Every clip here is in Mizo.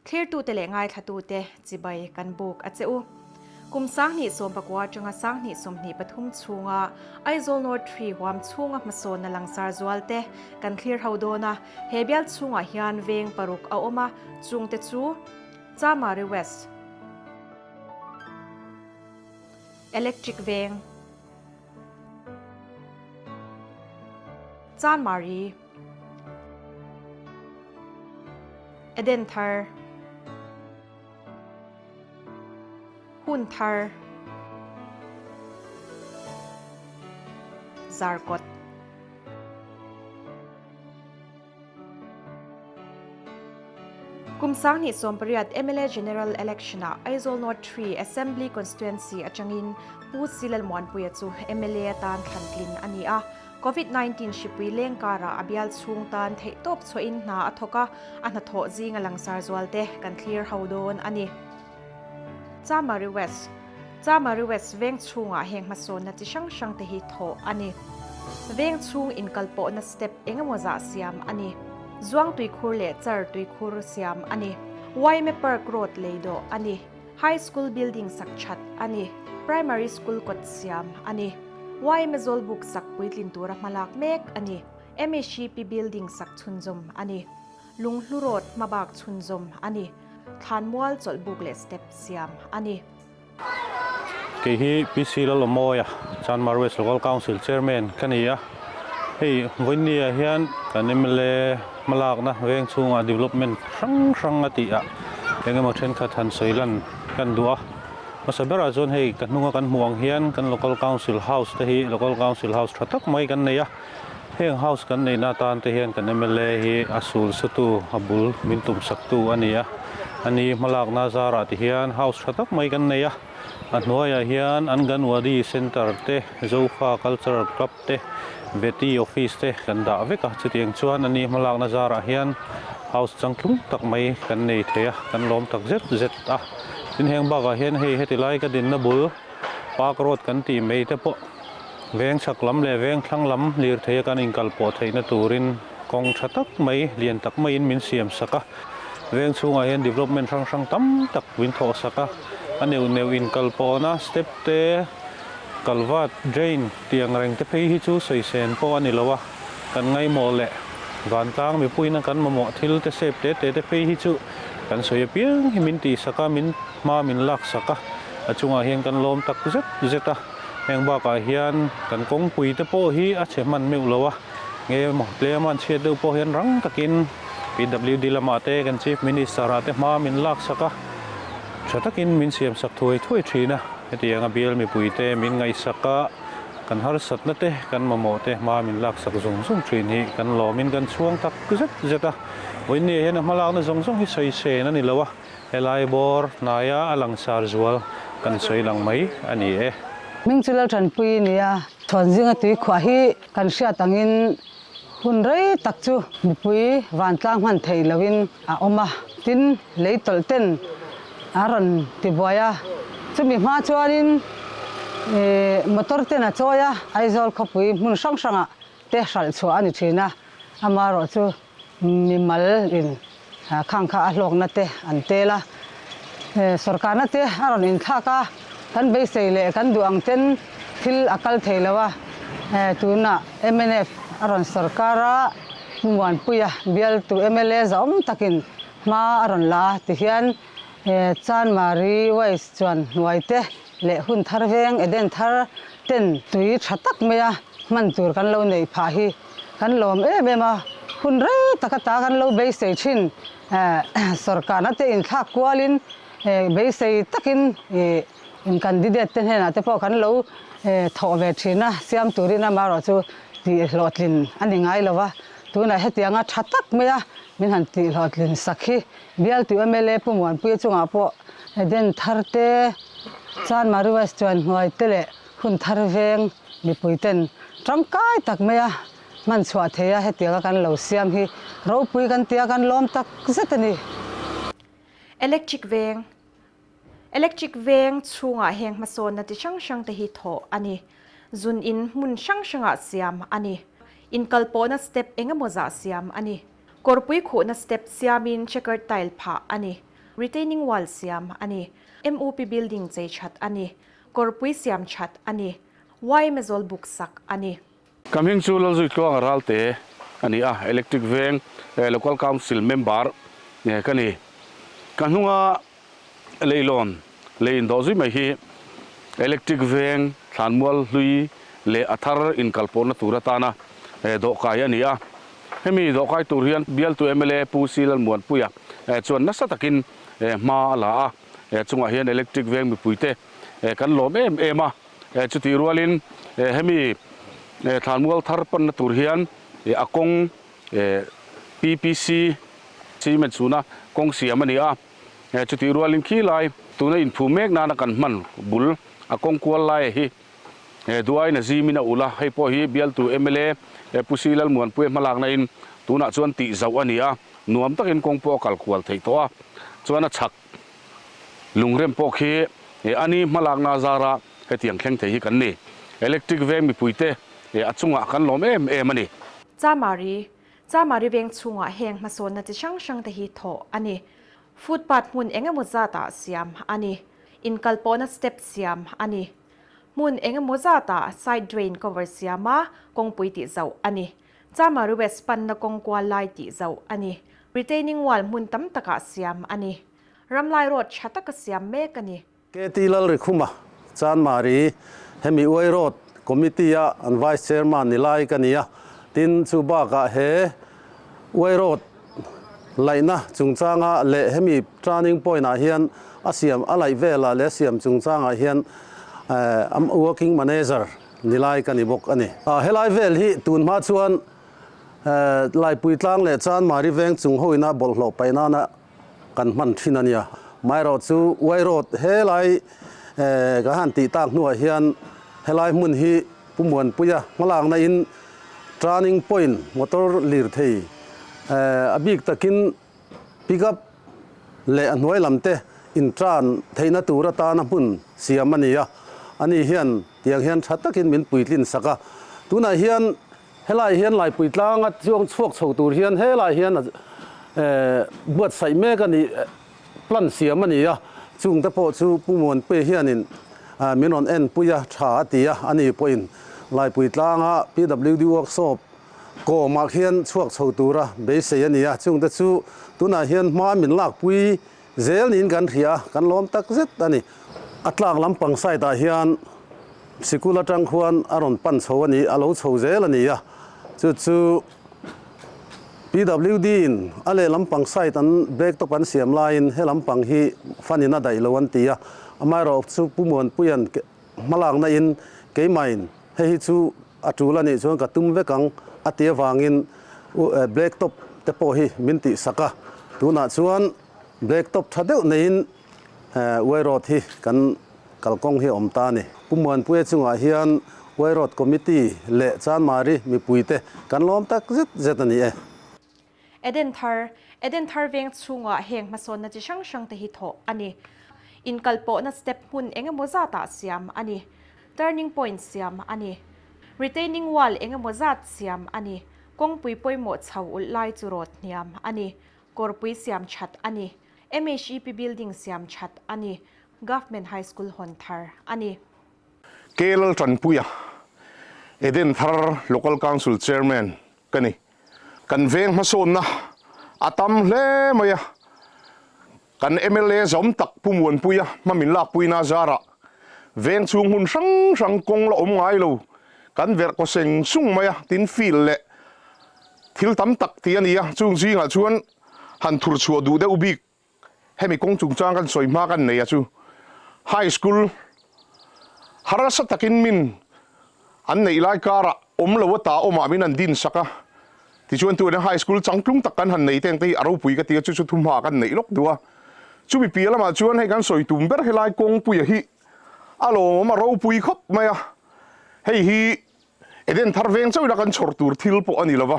Thlirtute leh ngaithlatute chibai kan buk a che u. Kum 2019 atanga 2023 chhunga Aizawl North Tree huam chhunga hmasawnna langsar zualte kan thlir ho dawn a, he bial chhungah hian veng paruk a awm a, chungte chu Chamari West, Electric Veng, Chanmari, Eden Thar, Hun Thar, Zarkawt. Kum 2018 mla General Election-ah Aizawl North 3 Assembly Constituency atangin Pu Silalmuanpuia chu mla atan thlan tlin a ni a. Covid 19 hripui leng karah a bial chhung tan theihtawp chhuahin hna a thawk a, a hnathawh zinga langsar zualte kan thlir ho dawn a ni. Chamari West Chamari West veng chhungah heng hmasawnna chi hrang hrang te hi thawh a ni. Veng chhung inkalpawhna step engemaw zah siam a ni. Zuang tuikhur leh char tuikhur siam a ni. Yma Park Road lei dawh a ni. High School building sak that a ni. Primary School kawt siam a ni. Yma Zawlbuk sak puitlin tura hmalak mek a ni. MHP building sak chhunzawm a ni. Lunghlu Road hmabak chhunzawm a ni. Thlanmual chawlhbuk leh step siam a ni. Kei hi PC Lalawmawia, Chanmar West Local Council Chairman ka ni a. Hei vawinia hian kan mla hmalakna veng chhungah development hrang hrang a tih ah eng emaw thenkhat han sawi lan kan duh a. Hmasa berah chuan hei ka hnunga kan hmuh ang hian kan Local Council House te hi Local Council House tha tak mai kan nei a. Heng house kan neihna atan te hian kan mla hi a sul sutu a bul min tum saktu a ni a. Ani hmalakna zarah ti hian house tha tak mai kan nei a. A hnuaiah hian Anganwadi Centre te, Zofa Cultural Club te, Vety Office te kan dah vek a. Chutiang chuan ani hmalakna zarah hian house changtlung tak mai kan nei thei a, kan lawm tak zet zet a. Tin heng bakah hian hei heti lai ka dinna bul Park Road kan tih mai te pawh veng chhak lam leh veng thlang lam lirthei a kan inkal pawh theihna turin kawng tha tak mai, lian tak maiin min siam sak a. Veng chhungah hian development hrang hrang tam tak min thawh sak a, a neuh neuh inkal pawhna step te, culvert, drain tih ang reng te phei hi chu sawi sen pawh a ni lo a, kan ngaimawh leh vantlang mipuiin a kan mamawh thil te sep te te te phei hi chu kan sawi apiang hi min tih sak a, min hma min lak sak a, a chungah hian kan lawm tak zet zet a, heng bakah hian kan kawngpui te pawh hi a chhe hman meuh lo a, nge maw tlem a an chhiat deuh pawh hian rang takin PWD lamah te kan Chief Minister ah te hma min lak sak a, tha takin min siam sak thuai thuai thin a, hetiang a bial mipui te min ngaihsak a, kan harsatna te kan mamawh te hma min lak sak zung zung thin hi kan lawmin kan chhuang tak zet zet a, vawiinni ah hian a hmalakna zawng zawng hi sawi sen a ni lo a, helai bawr hnaia a langsar zual kan sawi lang mai a ni e. Hming chu Laltanpui a ni a, Chhawnzinga tuikhuah hi kan hriat angin Hun rei tak chu mipui vantlang hman theih loin a awm a, tin lei tawlh ten a rawn ti buai a, chumi hma chuanin motor ten a chawi a, Aizawl khawpui hmun hrang hrangah te hralh chhuah a ni thin a, amaherawh chu mimal in khang kha a hlawkna te an tel a, sawrkarna te a rawn inthlak a, kan beisei leh kan duh ang ten thil a kal thei lo a, tunah mnf a rawn sawrkar a, Pu Muanpuia bialtu mla zahawm takin hma a rawn la a tihian Chanmari Wise chuan hnuai te leh hun thar veng Eden thar ten tui tha tak maia hman tur kan lo neih phah hi Kan lawm em em a, hun rei tak ata kan lo beisei thin. Sawrkarna te inthlak kualin beisei takin in candidate te hnenah te pawh kan lo thawh ve thin a, siam turin amaherawh chu tih hlawhtlin a ni ngai lo va. Tunah hetianga tha tak maia min han tih hlawhtlin sak hi bialtu mla Pu Muanpuia chungah pawh Eden thar te, Chanmari West chuan hnuai te leh hun thar veng Mipuiten tangkai tak maia hman chhuah theia hetianga kan lo siam hi ropui kan tia kan lawm tak zet a ni. Electric veng Electric veng chhungah heng hmasawnna chi hrang hrang te hi thawh a ni. Zun in hmun hrang hrangah siam a ni. Inkalpawhna step engemaw zah siam a ni. Kawrpui khuhna step siamin checkered tile phah a ni. Retaining wall siam a ni. MUP building chei that a ni. Kawrpui siam that a ni. Yma zawl buk sak a ni. Ka hming chu Lalzuitluanga Ralte a ni a, Electric Veng Local Council member ka ni. Ka hnunga leilawn lei indawh zui mai hi Electric Veng thlanmual hlui leh a thar inkalpawhna tur atana dawhkai a ni a. Hemi dawhkai tur hian bialtu mla Pu C Lalmuanpuia chuan nasa takin hma a la a, chungah hian Electric Veng mipuite kan lawm em em a. Chutih rualin hemi thlanmual thar panna tur hian a kawng PPC cement chhuna kawng siam a ni a. Chutih rualin khi lai tuna inphu mek nana kan hman bul a kawng kual laia hi duaiin a zimin a ulh a. Hei pawh hi bialtu mla Pu Si Lalmuanpuia hmalakna in tunah chuan tih zauh a ni a, nuam takin kawng pawh a kal kual theih tawh a. Chuan a chhak Lungrem pawh khi a ni hmalakna zara hetiang thleng thei hi kan ni. Electric veng mipuite a chungah kan lawm em em a ni. Chamari, Chamari veng chhungah heng hmasawnna chi hrang hrang te hi thawh a ni. Footpath hmun eng emaw zatah siam a ni. Inkalpawhna step siam a ni. Hmun eng emaw zatah side drain cover siama kawngpui tih zauh a ni. Chamari West panna kawng kual lai tih zauh a ni. Retaining wall hmun tam takah siam a ni. Ramlai road tha taka siam mek a ni. KT Lalrikhuma, Chanmari, hemi Uai Road Committee-a an Vice Chairman ni lai ka ni a, tin chu bakah he Uai Road laihna chungchanga leh hemi turning point-ah hian a siam a laih velah leh a siam chungchangah hian Working Manager ni lai ka ni bawk a ni. Helai vel hi tun hma chuan Laipui tlang leh Chanmari veng chung hoina bawlhhlawh paih nana kan hman thin a nia. Maherawh chu Uai Road helai ka han tih tak hnuah hian helai hmun hi Pu Muanpuia hmalakna in turning point motor lirthei a bik takin pick up leh a hnuai lam te in turn theihna tur atana hmun siam a ni a. Ani hian tiang hian tha takin min puitlin sak a. Tunah hian Helai hian Laipui tlanga chuang chhuak chho tur hian helai hian buatsaih mek a ni, plan siam a ni a, chungte pawh chu Pu Muanpuia hianin min rawn enpui a, tha a ti a, a ni pawhin Laipui tlanga PWD workshop kawmah khian chhuak chho tura beisei a ni a, chungte chu tunah hian hma min lakpui zel niin kan hria a, kan lawm tak zet a ni. A tlak lampang side ah hian sikul atang khuan a rawn pan chho a ni, a lo chho zel a ni a, chu chu PWD in a leh lampang side an black top an siam laiin he lampang hi fan in a daih lo an ti a, amaherawh chu Pu Muanpuia'n hmalakna in keimahin hei hi chu a tul a nih chuan ka tum vek ang a ti avangin black top te pawh hi min tihsak a, tunah chuan black top tha deuh neiin Uai Road hi kan kalkawng hi a awm ta a ni. Pu Muanpuia chungah hian Uai Road Committee leh Chanmari mipuite kan lawm tak zet zet a ni e. Eden Thar, Eden Thar veng chhungah heng hmasawnna chi hrang hrang te hi thawh a ni. Inkalpawhna step hmun eng emaw zatah siam a ni. Turning point siam a ni. Retaining wall eng emaw zat siam a ni. Kawngpui pawimawh chho ulh lai chu rawt hniam a ni. Kawrpui siam that a ni. MHEP building siam that a ni. Government High School hawn thar a ni. K Laltanpuia, Eden Thar Local Council Chairman ka ni. Kan veng hmasawnna a tam hle mai a, kan mla zawm tak Pu Muanpuia hma min lakpuina zarah veng chhung hmun hrang hrang kawng la awm ngai lo kan verh kaw seng sung mai a, tin field leh thil tam tak tih a ni a, chung zingah chuan han thur chhuah duh deuh bik Hemi kawng chungchang kan sawi hma kan nei a chu High School harsa takin min an neih lai karah awm lo ata awmah min an din sak a, tichuan tuan High School changtlung tak kan han nei teng te hi a ropui ka ti a, chu chu thumhma kan neih lawk duh a. Chumi piah lamah chuan hei kan sawi tum ber helai kawngpuia hi a lawmawm a ropui khawp mai a, hei hi Eden thar veng chauhina kan chhawr tur thil pawh a ni lova,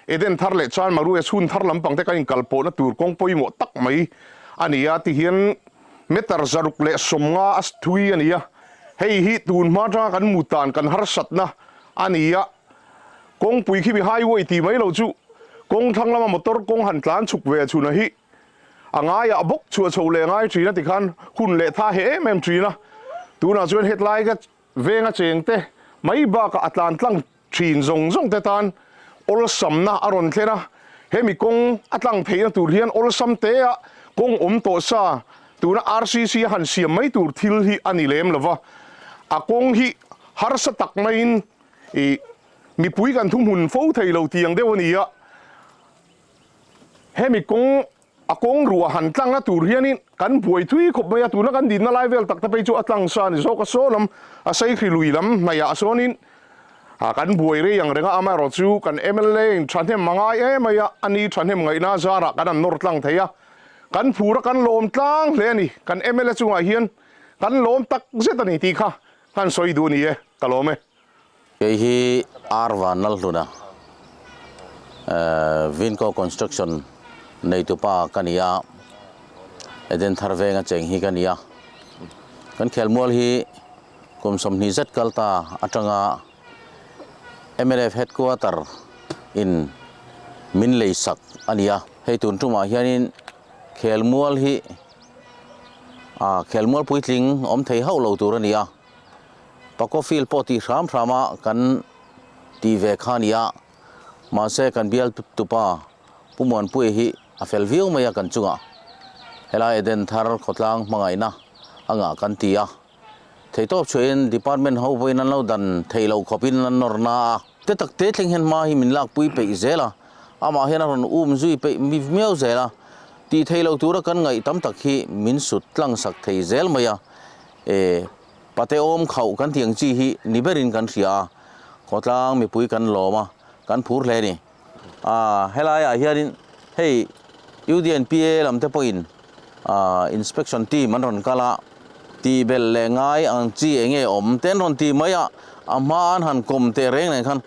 Eden thar leh Chan Maru e chhun thar lampang te kan inkal pawhna tur kawng pawimawh tak mai a ni a, tihian meter 650 a thui a ni a, hei hi tun hma atanga kan mu tan kan harsatna a ni a, kawngpui khi mi highway tih mai lo chu kawng thlang lama motor kawng han tlan chhuk ve chhuna hi. A ngaiah bawk chhuah chho leh ngai thin a tikhan hun leh tha he em em thin a. Tunah chuan hetlai ka venga chengte mai bakah a tlan tlang thin zawng zawng te tan awlsamna a rawn thlen a. Hemi kawng a tlang theihna tur hian awlsam te a kawng awm tawh sa tuna RCC a han siam mai tur thil hi a ni lem lova. A kawng hi harsa tak maiin ih mipui kan thuhmun fo thei lo tiang deuh a ni a. Hemi kawng a kawng ruah han tlangna tur hianin kan buai thui khawp mai a, tuna kan dinna lai vel tak te phei chu a tlang sa a ni zawk a, saw lam a Seikhri lui lam hnaihah sawnin kan buai rei ang reng a, amaherawh chu kan mla in thahnem a ngai em mai a, a ni thahnem ngaihna zarah kan han nawr tlang thei a, kan phur a kan lawm tlang hle a ni, kan mla chungah hian kan lawm tak zet a ni tih kha kan sawi duh a ni e, ka lawm e. Kei hi R Vanlalhluna, Vinco Construction neitupa ka ni a, Eden Thar venga cheng hi ka ni a. Kan khelmual hi kum 20 zet kal ta atanga mnf headquarter in min lei sak a ni a. Hei tun tumah hianin khelmual hi khelmual puitling awm thei hauh lo tur a ni a. Pako field pawh tih hram hram a kan tih ve kha a ni a, mahse kan bial tupa Pu Muanpuia hi a fel viau mai a kan chungah helai Eden thar khawtlang hmangaihna a ngah kan ti a, theitawp chhuahin department ho pawhin an lo dan theih loh khawpin an nawr na a, te tak te thleng hian hma hi min lakpui peih zel a, amah hian a rawn um zui peih miau zel a, tih theih loh tura kan ngaih tam tak hi min sut tlang sak thei zel mai a, e. Pate awm khauh kan tih ang chi hi ni berin kan hria a, khawtlang mipui kan lawm a, kan phur hle a ni. Aa helaiah hianin hei UDNPA lam te pawhin aa inspection team an rawn kal a, tih belh leh ngai ang chi eng nge awm te an rawn ti mai a, a hma an han kawm teh reng reng khan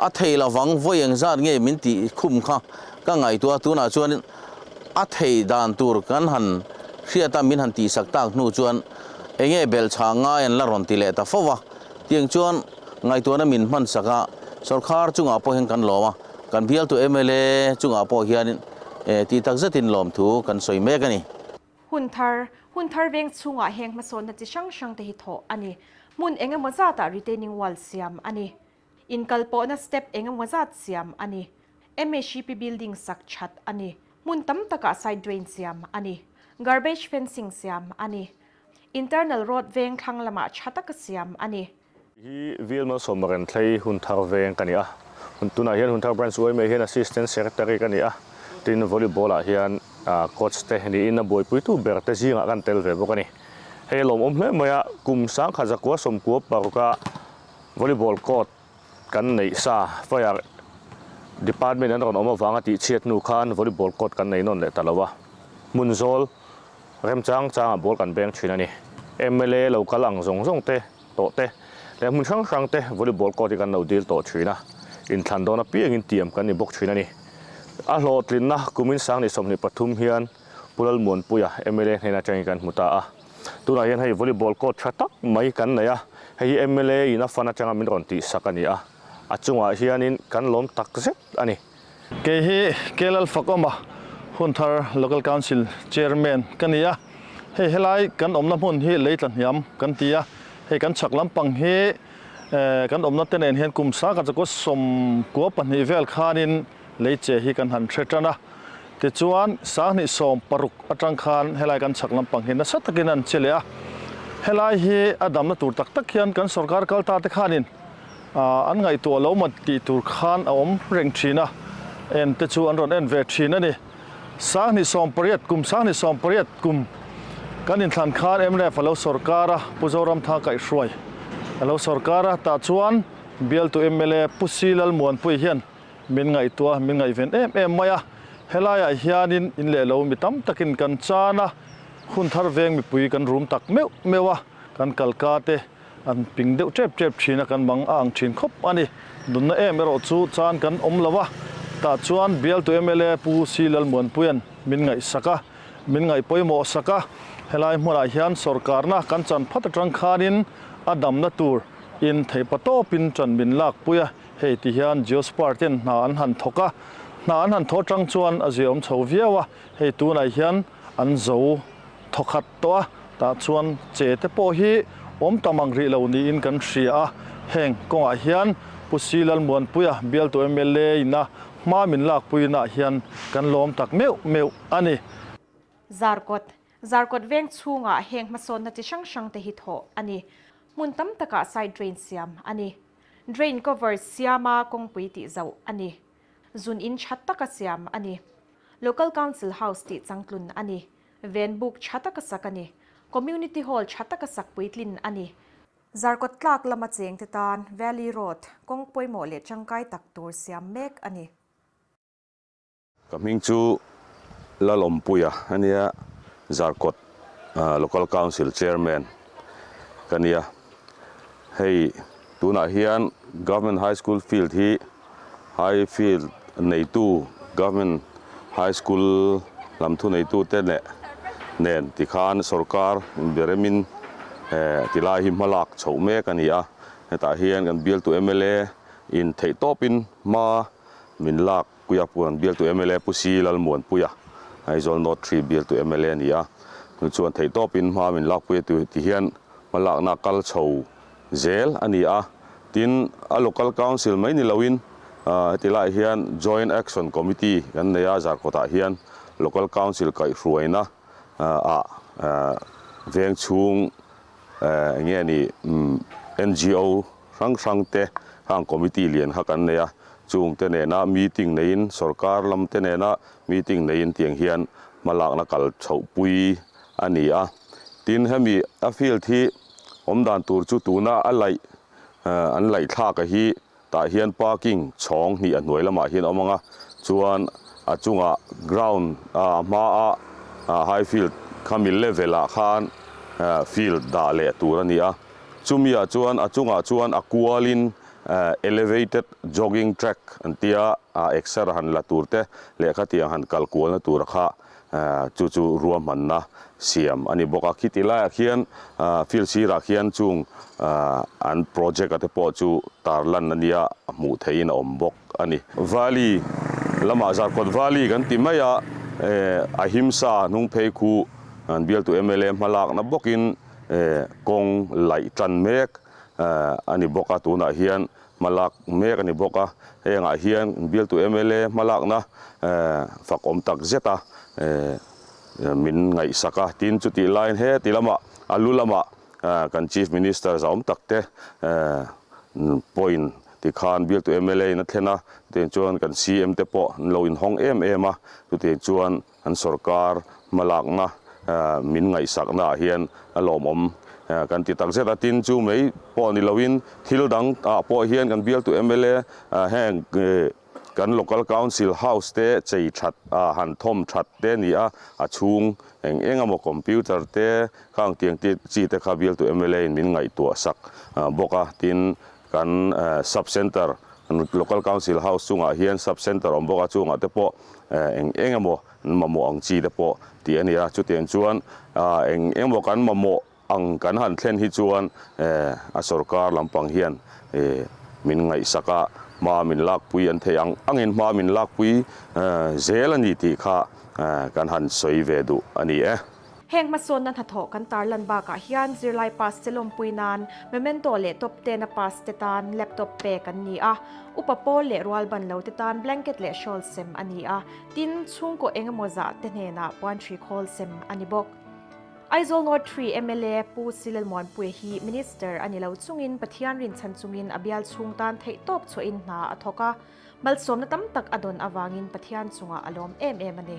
a thei lovang vawi eng zat nge min tih khum kha ka ngaihtuah a, tunah chuan A thei dan tur kan han hriat a min han tihsak tak hnu chuan enge belhchhah ngai an la rawn ti leh ta fo va, tiang chuan ngaihtuahna min hman sak a, sawrkhar chungah pawh hian kan lawm a, kan bialtu mla chungah pawh hian tih tak zetin lawmthu kan sawi mek a ni. Hun thar, Hun thar veng chhungah heng hmasawnna chi hrang hrang te hi thawh a ni. Hmun eng emaw zatah retaining wall siam a ni. Inkalpawhna step eng emaw zat siam a ni. MHEP building sak that a ni. Hmun tam takah side drain siam a ni. Garbage fencing siam a ni. Internal road veng thlang lamah tha taka siam a ni. Hi Vil Malsawma Renthlei Hunthar veng ka ni a, tunah hian Hunthar Branch uaimei hian Assistant Secretary ka ni a, tin Volleyball ah hian Coach te niin a buaipuitu ber te zingah kan tel ve bawk a ni. Hei a lawmawm hle mai a, kum 1996 a Volleyball court kan neih sa, Fire Department an rawn awm avanga tih chhiat hnu khan Volleyball court kan nei nawn leh ta lo a, hmun zawl remchang changah ball kan beng thin a ni. Mla lo kal ang zawng zawng te tawh te leh hmun hrang hrang te Volleyball court hi kan lo dil tawh thin a, inthlan dawn apiangin tiam kan ni bawk thin a ni. A hlawhtlinna kumin 2023 hian Pu Lalmuanpuia mla hnena atangin kan hmu ta a. Tunah hian hei volleyball court tha tak mai kan nei a, hei hi mla in a fan atanga min rawn tihsak a ni a, a chungah hianin kan lawm tak zet a ni. Kei hi Kelal Fakawma Hunthar Local Council Chairman ka ni a, hei helai kan awmna hmun hi lei tla hniam kan ti a, hei kan chhak lampang hi kan awmna te nen hian kum sangkhat zakua 92 vel khanin lei che hi kan han hre tan a. Tichuan, 2016 atang khan helai kan chhak lampang hi nasa takin an che leh a. Helai hi a damna tur tak tak hian kan sorkar kal ta te khanin an ngaihtuah lo maw tih tur khan a awm reng thin a, en te chu an rawn en ve thin a ni. 2018 kum 2018 kum kan inthlan khan mnf a lo sorkar a, Pu Zoramtha kaihhruai a lo sorkar a, tah chuan bialtu mla Pu Si Lalmuanpui hian Min ngaihtuah, min ngaihven em em mai a. Helaiah hianin in leh lo mi tam takin kan chan a, hun thar veng mipui kan rum tak meuh meuh a, kan kalka te an ping deuh tep tep thin a, kan mang a ang thin khawp a ni. Nunna em erawh chu chan kan awm lo a, tah chuan bialtu mla Pu Si Lalmuanpuia'n min ngaihsak a, min ngaihpawimawh sak a, helai hmunah hian sawrkarna kan chan phat atang khanin a damna tur in theihpatawpin ṭan min lakpui a. Hei ti hian Geospar ten hna an han thawk a, hna an han thawh atang chuan a ziaawm chho viau a, hei tunah hian an zo thawkhat tawh a, tah chuan che te pawh hi awm tam ang rih lo niin kan hria a, heng kawngah hian Pu Si Lalmuanpuia bialtu mla in a hma min lakpuina ah hian kan lawm tak meuh meuh a ni. Zarkawt, Zarkawt veng chhungah heng hmasawnna chi hrang hrang te hi thawh a ni. Hmun tam takah side drain siam a ni. Drain cover siama kawngpui tih zauh a ni. Zun in tha taka siam a ni. Local Council House tih changtlun a ni. Ven buk tha taka sak a ni. Community Hall tha taka sak puitlin a ni. Zarkawt tlak lama chengte tan Valley Road kawng pawimawh leh tangkai tak tur siam mek a ni. Ka hming chu Lalawmpuia a nia, Zarkawt Local Council Chairman ka nia. Hei tunah hian Government High School field hi High field neitu Government High School lam thuneitute leh nen tikhan sorkar inberemin tilai hi hmalak chhoh mek a ni a. Hetah hian kan bialtu mla in theihtawpin hma min lak pui a, kan bialtu mla Pu Si Lalmuanpuia, Aizawl North 3 bialtu mla a ni a. Chu chuan theihtawpin hma min lak pui a tihian hmalakna kal chho zel a ni a, tin a Local Council mai ni loin heti laiah hian Joint Action Committee kan nei a, Zarkawtah hian Local Council kaihhruaina ah veng chhung eng nge ni NGO hrang hrang te khang committee lian kha kan nei a, chung te nena meeting neiin sorkar lam te nena meeting neiin tiang hian hmalakna kal chhohpui a ni a. Tin, hemi a field hi awm dan tur chu tuna a laih an laih thlak a hi tah hian parking chhawng hnih a hnuai lamah hian a awm ang a, chuan a chungah ground a hmaa high field khami level ah khan field dah leh tur a ni a, chumi ah chuan a chungah chuan a kualin elevated jogging track an tia exer han la tur te leh khatiang han kal kualna tur a kha Chu chu ruahmanna siam a ni bawk a. Khiti laiah khian field sirah khian chung an project a te pawh chu tarlan a nia hmuh theihin a awm bawk a ni. Valley lamah Zarkawt Valley kan ti mai a, Ahimsa hnung phei khu an bialtu mla hmalakna bawkin kawng laih tan mek a ni bawk a, tunah hian Hmalak mek a ni bawk a, hengah hian bialtu mla hmalakna fak awm tak zet a min ngaihsak a, tin chutih laiin heti lamah a lu lamah kan Chief Minister zahawm tak te point tikhan bialtu mla in a thlen a, chutiang chuan kan CM te pawh an lo inhawng em em a, chutiang chuan An sorkar hmalakna min ngaihsakna ah hian a lawmawm kan ti tak zet a, tin chu mai pawh ni loin thil dang ah pawh hian kan bialtu mla heng kan local council house te chei that a han thawm that te ni a, a chhung eng eng emaw computer te khang tiang chi te kha bialtu mla in min ngaihtuah sak bawk a, tin Kan sub centre local council house chungah hian sub centre awm bawk a, chungah te pawh eng eng emaw an mamawh ang chi te pawh tih a ni a, chutiang chuan eng eng emaw kan mamawh ang kan han thlen hi chuan a sorkar lampang hian min ngaihsak a, hma min lakpui an theih ang angin hma min lakpui zel a ni tih kha kan han sawi ve duh a ni e. Heng hmasawnna hnathawh kan tarlan bakah hian zirlai pass te lawmpui nan memento leh top ten a pass te tan laptop pek an ni a, upa pawl leh rualban lo te tan blanket leh shawl sem a ni a, tin, chhungkaw eng emaw zah te hnenah puanthri khawl sem a ni bawk. Aizawl North 3 mla Pu Silel Muanpuia hi Minister a ni lo chungin Pathian rinchhan chungin a bial chhung tan theihtawp chhuahin hna a thawk a, malsawmna tam tak a dawn avangin Pathian chungah a lawm em em a ni.